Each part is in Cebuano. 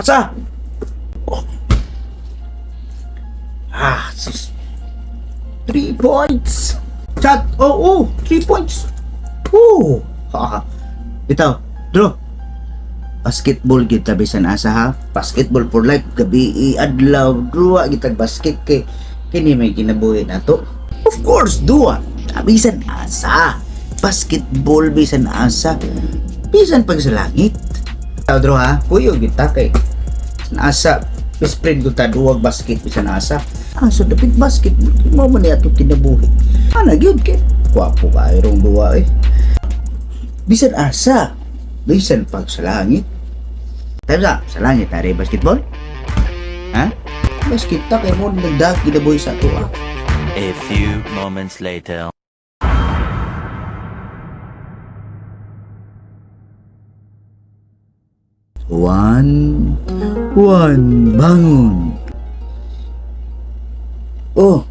Pasa! Oh. Ah, sus. 3 points! Chat! Oh, 3 points! Oh! Ha, bitaw, draw. Basketball gyud ta bisan asa ha. Basketball for life, gabi adlaw, duwa gitag basket kay kini may kinabuhi nato. Of course, duwa. Bisan asa. Basketball bisan asa. Bisan pag sa langit. Tao draw ha, kuyo gyud ta kay asa best friend ko ta duwag basket bisan asa. Ah, so dapit basketball mo man ni atong kinabuhi. Ana gyud kay gwapo kaayo rong duwa eh. Bisan asa, bisan pag sa langit. Tayo sa langit, tari basketball? Ha? Basket ta kay mo nagdag kinabuhi sa ato ah. A few moments later. One, one, bangon. Oh,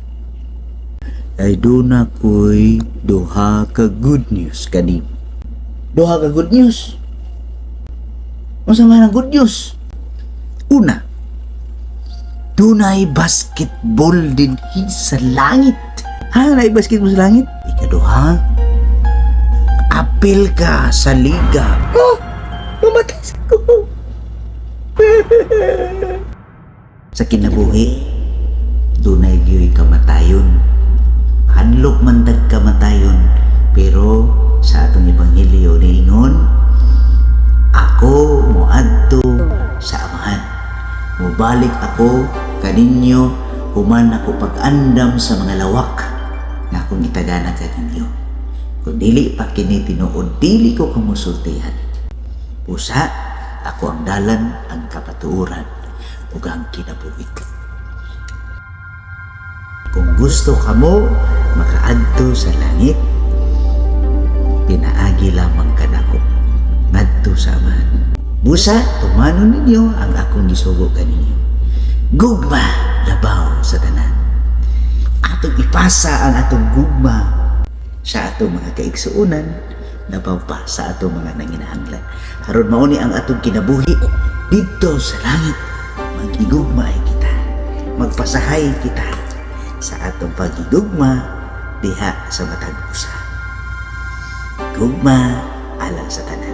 ay doon ako'y duha ka good news kani. Duha ka good news. Unsa man ang good news? Una, dunay basketball din sa langit. Ha, naay basketball sa langit? Ikaduha, apil ka sa liga. Oh, mamatay sa ko. Sa kinabuhi, dunay gyuy kamatayon. Hadlok man tag kamatayon, pero sa atong ebanghelyo niingon, ako moadto sa Amahan. Mobalik ako kaninyo human ako pag-andam sa mga lawak nga akong gitagana kaninyo. Kung dili pa kini tinuod, dili ko kamusultihan. Usa, ako ang dalan, ang kapatuoran, ug ang kinabuhi. Kung gusto kamo makaadto sa langit, pinaagi lamang kanako ngadto sa Amahan. Busa, tumanon ninyo ang akong gisugo kaninyo. Gugma labaw sa tanan. Atong ipasa ang atong gugma sa atong mga kaigsuonan, labaw pa sa atong mga nanginahanglan. Aron mao ni ang atong kinabuhi didto sa langit, magigugmay kita, magpasahay kita sa atong pagigugma diha sa matag usa. Gugma alang sa tanan.